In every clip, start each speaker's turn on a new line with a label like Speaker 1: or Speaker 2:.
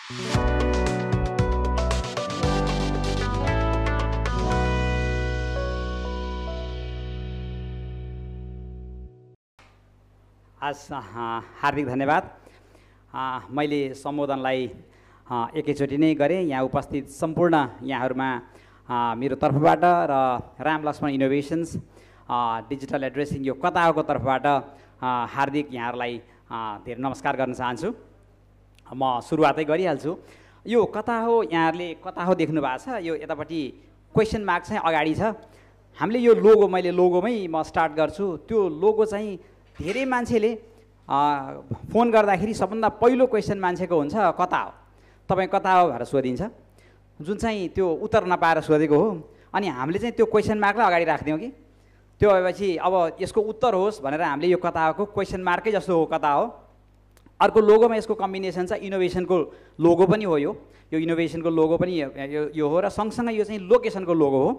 Speaker 1: हार्दिक धन्यवाद। मैले सम्बोधनलाई एकैचोटि नै गरेँ। यहाँ उपस्थित सम्पूर्ण यहाँहरूमा मेरो तर्फबाट र Ram Laxman innovations digital addressing यो कता होको तर्फबाट हार्दिक यहाँहरूलाई धेरै नमस्कार गर्न चाहन्छु। म सुरुवातै गरिहाल्छु। यो कता हो, यहाँहरूले कता हो देख्नु भएको छ, यो यतापट्टि क्वेसन मार्क चाहिँ अगाडि छ। हामीले यो लोगो, मैले लोगोमै म स्टार्ट गर्छु। त्यो लोगो चाहिँ धेरै मान्छेले फोन गर्दाखेरि सबभन्दा पहिलो क्वेसन मान्छेको हुन्छ कता हो, तपाईँ कता हो भनेर सोधिन्छ, जुन चाहिँ त्यो उत्तर नपाएर सोधेको हो। अनि हामीले चाहिँ त्यो क्वेसन मार्कलाई अगाडि राख्दियौँ कि त्यो भएपछि अब यसको उत्तर होस् भनेर हामीले यो कता होको क्वेसन मार्कै जस्तो हो कता हो। अर्को लोगोमा यसको कम्बिनेसन छ, इनोभेसनको लोगो पनि हो। यो इनोभेसनको लोगो पनि यो हो र सँगसँगै यो चाहिँ लोकेसनको लोगो हो।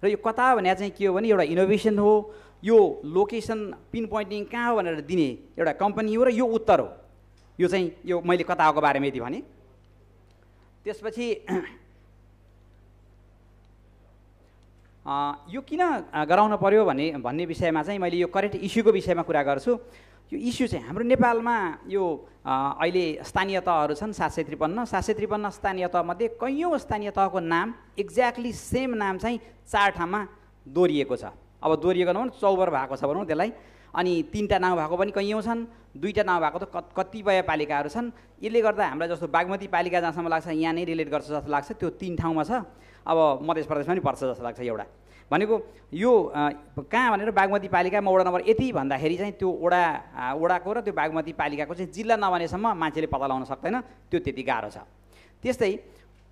Speaker 1: र यो कता भने चाहिँ के हो भने एउटा इनोभेसन हो, यो लोकेसन पिन पोइन्टिङ कहाँ हो भनेर दिने एउटा कम्पनी हो र यो उत्तर हो। यो चाहिँ यो मैले कता होको बारेमा यति भने। त्यसपछि यो किन गराउन पर्यो भन्ने विषयमा चाहिँ मैले यो करेन्ट इस्युको विषयमा कुरा गर्छु। यो इस्यु चाहिँ हाम्रो नेपालमा यो अहिले स्थानीय तहहरू छन् 753 स्थानीय तहमध्ये कैयौँ स्थानीय तहको नाम एक्ज्याक्टली सेम नाम चाहिँ 4 ठाउँमा दोहोरिएको छ। अब दोहोरिएको नभनौँ, चौबर भएको छ भनौँ त्यसलाई। अनि 3टा नाउँ भएको पनि कैयौँ छन्, 2टा नाउँ भएको त कतिपय पालिकाहरू छन्। यसले गर्दा हामीलाई जस्तो बागमती पालिका जहाँसम्म लाग्छ यहाँ नै रिलेट गर्छ जस्तो लाग्छ, त्यो 3 ठाउँमा छ। अब मध्य प्रदेशमा पनि पर्छ जस्तो लाग्छ एउटा। भनेको यो कहाँ भनेर बागमती पालिकामा वडा नम्बर यति भन्दाखेरि चाहिँ त्यो वडाको र त्यो बागमती पालिकाको चाहिँ जिल्ला नभनेसम्म मान्छेले पत्ता लगाउन सक्दैन, त्यो त्यति गाह्रो छ। त्यस्तै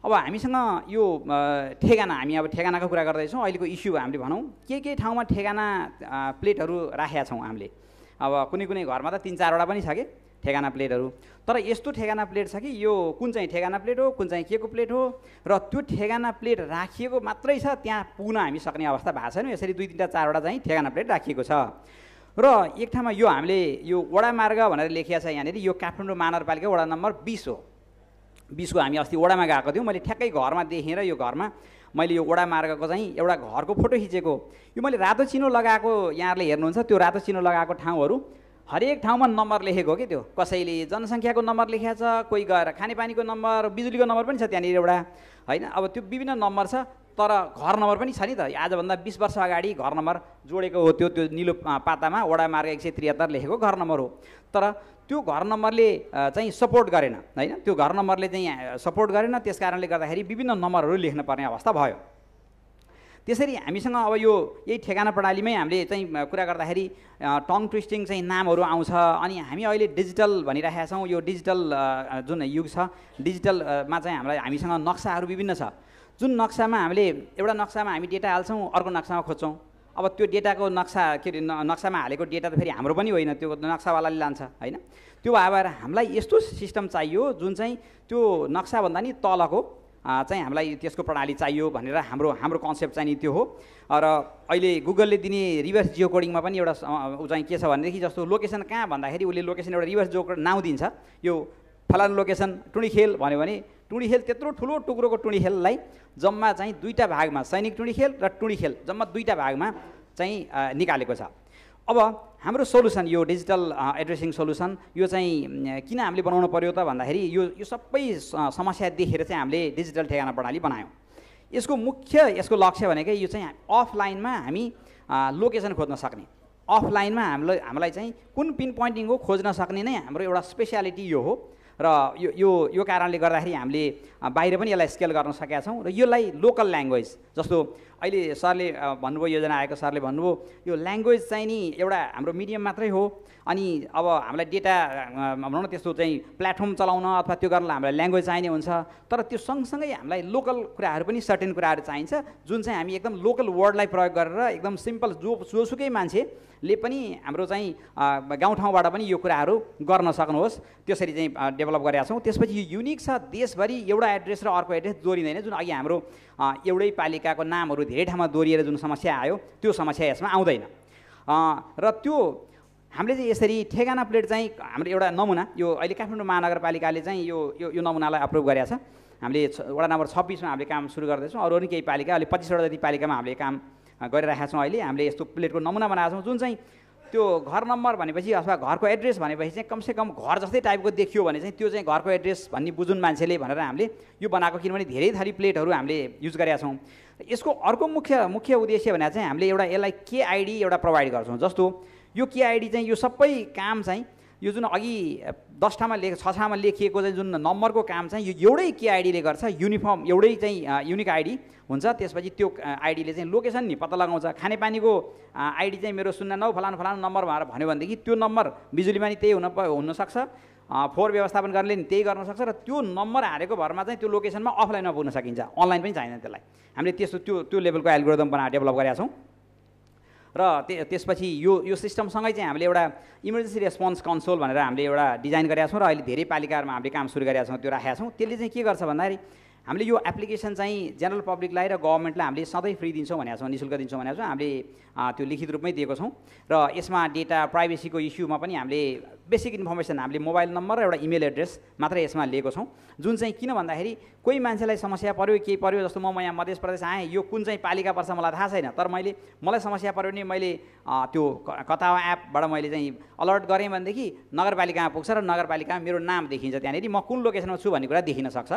Speaker 1: अब हामीसँग यो ठेगाना, हामी अब ठेगानाको कुरा गर्दैछौँ। अहिलेको इस्यु हामीले भनौँ के ठाउँमा ठेगाना प्लेटहरू राखेका छौँ हामीले। अब कुनै घरमा त 3-4वटा पनि छ कि ठेगाना प्लेटहरू। तर यस्तो ठेगाना प्लेट छ कि यो कुन चाहिँ ठेगाना प्लेट हो, कुन चाहिँ के को प्लेट हो, र त्यो ठेगाना प्लेट राखिएको मात्रै छ, त्यहाँ पुग्न हामी सक्ने अवस्था भएको छैन। यसरी 2-3 4वटा चाहिँ ठेगाना प्लेट राखिएको छ। र एक ठाउँमा यो हामीले यो वडा मार्ग भनेर लेखिया छ यहाँनिर, यो काठमाडौँ महानगरपालिका वडा नम्बर 20 हो। 20 को हामी अस्ति वडामा गएको थियौँ। मैले ठ्याक्कै घरमा देखेर यो घरमा मैले यो वडा मार्गको चाहिँ एउटा घरको फोटो खिचेको। यो मैले रातो चिनो लगाएको, यहाँहरूले हेर्नुहुन्छ त्यो रातो चिनो लगाएको ठाउँहरू हरेक ठाउँमा नम्बर लेखेको कि त्यो कसैले जनसङ्ख्याको नम्बर लेखेको छ, कोही गएर खानेपानीको नम्बर, बिजुलीको नम्बर पनि छ त्यहाँनिर एउटा होइन। अब त्यो विभिन्न नम्बर छ, तर घर नम्बर पनि छ नि त। आजभन्दा 20 वर्ष अगाडि घर नम्बर जोडेको हो त्यो निलो पातामा वडा मार्ग 173 लेखेको घर नम्बर हो। तर त्यो घर नम्बरले चाहिँ सपोर्ट गरेन होइन, त्यो घर नम्बरले चाहिँ सपोर्ट गरेन। त्यस कारणले गर्दाखेरि विभिन्न नम्बरहरू लेख्न पर्ने अवस्था भयो। त्यसरी हामीसँग अब यो यही ठेगाना प्रणालीमै हामीले चाहिँ कुरा गर्दाखेरि टङ ट्विस्टिङ चाहिँ नामहरू आउँछ। अनि हामी अहिले डिजिटल भनिरहेका छौँ। यो डिजिटल जुन युग छ, डिजिटलमा चाहिँ हामीसँग नक्साहरू विभिन्न छ। जुन नक्सामा हामीले एउटा नक्सामा हामी डेटा हाल्छौँ, अर्को नक्सामा खोज्छौँ। अब त्यो डेटाको नक्सा के अरे नक्सामा हालेको डेटा त फेरि हाम्रो पनि होइन, त्यो नक्सावालाले लान्छ होइन। त्यो भएर हामीलाई यस्तो सिस्टम चाहियो जुन चाहिँ त्यो नक्साभन्दा नि तलको चाहिँ हामीलाई त्यसको प्रणाली चाहियो भनेर हाम्रो कन्सेप्ट चाहिँ नि त्यो हो। र अहिले गुगलले दिने रिभर्स जियो कोडिङमा पनि एउटा चाहिँ के छ भनेदेखि जस्तो लोकेसन कहाँ भन्दाखेरि उसले लोकेसन एउटा रिभर्स जियो कोड नाउँ दिन्छ। यो फलानु लोकेसन टुँडिखेल भन्यो भने टुँडिखेल त्यत्रो ठुलो टुक्रोको टुँडिखेललाई जम्मा चाहिँ 2टा भागमा सैनिक टुँडिखेल र टुँडिखेल जम्मा 2टा भागमा चाहिँ निकालेको छ। अब हाम्रो सोलुसन यो डिजिटल एड्रेसिङ सोलुसन यो चाहिँ किन हामीले बनाउनु पर्यो त भन्दाखेरि यो सबै समस्या देखेर चाहिँ हामीले डिजिटल ठेगाना प्रणाली बनायौँ। यसको लक्ष्य भनेकै यो चाहिँ अफलाइनमा हामी लोकेसन खोज्न सक्ने, अफलाइनमा हामीलाई चाहिँ कुन पिन पोइन्टिङ हो खोज्न सक्ने नै हाम्रो एउटा स्पेसियालिटी यो हो। र यो कारणले गर्दाखेरि हामीले बाहिर पनि यसलाई स्केल गर्न सकेका छौँ। र यसलाई लोकल ल्याङ्ग्वेज जस्तो अहिले सरले भन्नुभयो, योजना आएको सरले भन्नुभयो यो ल्याङ्ग्वेज चाहिँ नि एउटा हाम्रो मिडियम मात्रै हो। अनि अब हामीलाई डेटा भनौँ न त्यस्तो चाहिँ प्लेटफर्म चलाउन अथवा त्यो गर्नलाई हामीलाई ल्याङ्ग्वेज चाहिने हुन्छ। तर त्यो सँगसँगै हामीलाई लोकल कुराहरू पनि सर्टेन कुराहरू चाहिन्छ, जुन चाहिँ हामी एकदम लोकल वर्डलाई प्रयोग गरेर एकदम सिम्पल जोसुकै मान्छेले पनि हाम्रो चाहिँ गाउँठाउँबाट पनि यो कुराहरू गर्न सक्नुहोस्, त्यसरी चाहिँ डेभलप गरेका छौँ। त्यसपछि यो युनिक छ, देशभरि एउटा एड्रेस र अर्को एड्रेस जोडिँदैन। जुन अघि हाम्रो एउटै पालिकाको नामहरू धेरै ठाउँमा दोहोरिएर जुन समस्या आयो त्यो समस्या यसमा आउँदैन। र त्यो हामीले चाहिँ यसरी ठेगाना प्लेट चाहिँ हाम्रो एउटा नमुना यो अहिले काठमाडौँ महानगरपालिकाले चाहिँ यो नमुनालाई अप्रुभ गरेको छ। हामीले वडा नम्बर 26 मा हामीले काम सुरु गर्दैछौँ। अरू पनि केही पालिका अहिले 25वटा जति पालिकामा हामीले काम गरिरहेका छौँ। अहिले हामीले यस्तो प्लेटको नमुना बनाएको छौँ जुन चाहिँ त्यो घर नम्बर भनेपछि अथवा घरको एड्रेस भनेपछि चाहिँ कमसेकम घर जस्तै टाइपको देखियो भने चाहिँ त्यो चाहिँ घरको एड्रेस भन्ने बुझुन् मान्छेले भनेर हामीले यो बनाएको, किनभने धेरै थरी प्लेटहरू हामीले युज गरेका छौँ। यसको अर्को मुख्य उद्देश्य भने चाहिँ हामीले एउटा यसलाई केआइडी एउटा प्रोभाइड गर्छौँ। जस्तो यो केआइडी चाहिँ यो सबै काम चाहिँ यो जुन अघि 10 ठाउँमा 6 ठाउँमा लेखिएको चाहिँ जुन नम्बरको काम चाहिँ यो एउटै केआइडीले गर्छ। युनिफर्म एउटै चाहिँ युनिक आइडी हुन्छ। त्यसपछि त्यो आइडीले चाहिँ लोकेसन नि पत्ता लगाउँछ। खानेपानीको आइडी चाहिँ मेरो 09 फलानु फलानु नम्बर भनेर भन्यो भनेदेखि त्यो नम्बर बिजुलीमा नि त्यही हुनसक्छ, फोहोर व्यवस्थापन गर्नेले नि त्यही गर्न सक्छ र त्यो नम्बर हालेको भरमा चाहिँ त्यो लोकेसनमा अफलाइनमा पुग्न सकिन्छ, अनलाइन पनि चाहिँदैन त्यसलाई। हामीले त्यस्तो त्यो लेभलको एल्गोरिदम डेभलप गरेका छौँ। र त्यसपछि यो सिस्टमसँगै चाहिँ हामीले एउटा इमर्जेन्सी रेस्पोन्स कन्सोल भनेर हामीले एउटा डिजाइन गरेका छौँ र अहिले धेरै पालिकाहरूमा हामीले काम सुरु गरेका छौँ, त्यो राखेका छौँ। त्यसले चाहिँ के गर्छ भन्दाखेरि हामीले यो एप्लिकेसन चाहिँ जेनरल पब्लिकलाई र गभर्मेन्टलाई हामीले सधैँ फ्री दिन्छौँ भनेको छौँ, निःशुल्क दिन्छौँ भनेको छौँ। हामीले त्यो लिखित रूपमै दिएको छौँ र यसमा डेटा प्राइभेसीको इस्युमा पनि हामीले बेसिक इन्फर्मेसन हामीले मोबाइल नम्बर र एउटा इमेल एड्रेस मात्रै यसमा लिएको छौँ। जुन चाहिँ किन भन्दाखेरि कोही मान्छेलाई समस्या पऱ्यो केही पऱ्यो, जस्तो म यहाँ मध्य प्रदेश आएँ, यो कुन चाहिँ पालिका पर्छ मलाई थाहा छैन, तर मलाई समस्या पऱ्यो भने मैले त्यो कतावा एपबाट मैले चाहिँ अलर्ट गरेँ भनेदेखि नगरपालिकामा पुग्छ र नगरपालिकामा मेरो नाम देखिन्छ, त्यहाँनिर म कुन लोकेसनमा छु भन्ने कुरा देखिन सक्छ।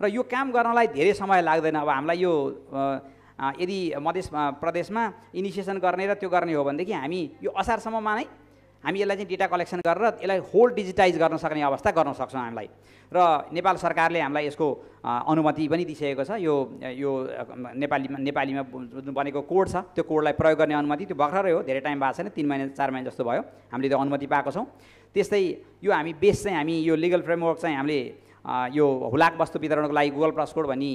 Speaker 1: र यो काम गर्नलाई धेरै समय लाग्दैन। अब हामीलाई यो यदि मध्य प्रदेशमा इनिसिएसन गर्ने र त्यो गर्ने हो भनेदेखि हामी यो असारसम्ममा नै हामी यसलाई चाहिँ डेटा कलेक्सन गरेर यसलाई होल डिजिटाइज गर्न सक्ने अवस्था गर्न सक्छौँ हामीलाई। र नेपाल सरकारले हामीलाई यसको अनुमति पनि दिइसकेको छ। यो नेपालीमा बनेको कोड छ, त्यो कोडलाई प्रयोग गर्ने अनुमति त्यो भर्खरै हो, धेरै टाइम भएको छैन, 3 महिना 4 महिना जस्तो भयो हामीले त्यो अनुमति पाएको छौँ। त्यस्तै यो हामी बेस चाहिँ हामी यो लिगल फ्रेमवर्क चाहिँ हामीले यो हुलाक वस्तु वितरणको लागि गुगल प्लस कोड भन्ने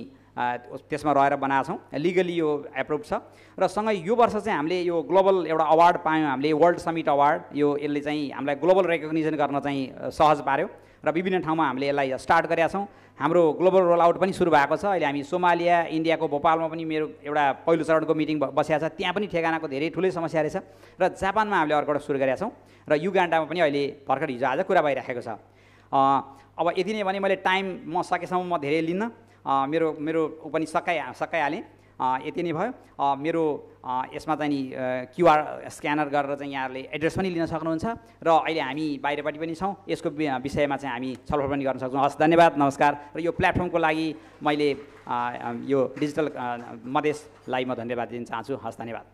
Speaker 1: त्यसमा रहेर बनाएको छौँ, लिगली यो एप्रुभ छ। र सँगै यो वर्ष चाहिँ हामीले यो ग्लोबल एउटा अवार्ड पायौँ हामीले, वर्ल्ड समिट अवार्ड। यसले चाहिँ हामीलाई ग्लोबल रेकग्निसन गर्न चाहिँ सहज पार्यो र विभिन्न ठाउँमा हामीले यसलाई स्टार्ट गरेका छौँ। हाम्रो ग्लोबल रोल आउट पनि सुरु भएको छ। अहिले हामी सोमालिया, इन्डियाको भोपालमा पनि मेरो एउटा पहिलो चरणको मिटिङ बसेको छ, त्यहाँ पनि ठेगानाको धेरै ठुलै समस्या रहेछ। र जापानमा हामीले अर्को सुरु गरेका छौँ र युगान्डामा पनि अहिले भर्खर हिजो आज कुरा भइराखेको छ। अब यति नै भने मैले टाइम म सकेसम्म म धेरै लिन्न, मेरो पनि सकाइहालेँ, यति नै भयो। मेरो यसमा चाहिँ नि क्युआर स्क्यानर गरेर चाहिँ यहाँहरूले एड्रेस पनि लिन सक्नुहुन्छ र अहिले हामी बाहिरपट्टि पनि छौँ, यसको विषयमा चाहिँ हामी छलफल पनि गर्न सक्छौँ। हस्, धन्यवाद, नमस्कार। र यो प्लेटफर्मको लागि मैले यो डिजिटल मधेसलाई म धन्यवाद दिन चाहन्छु। हस्, धन्यवाद।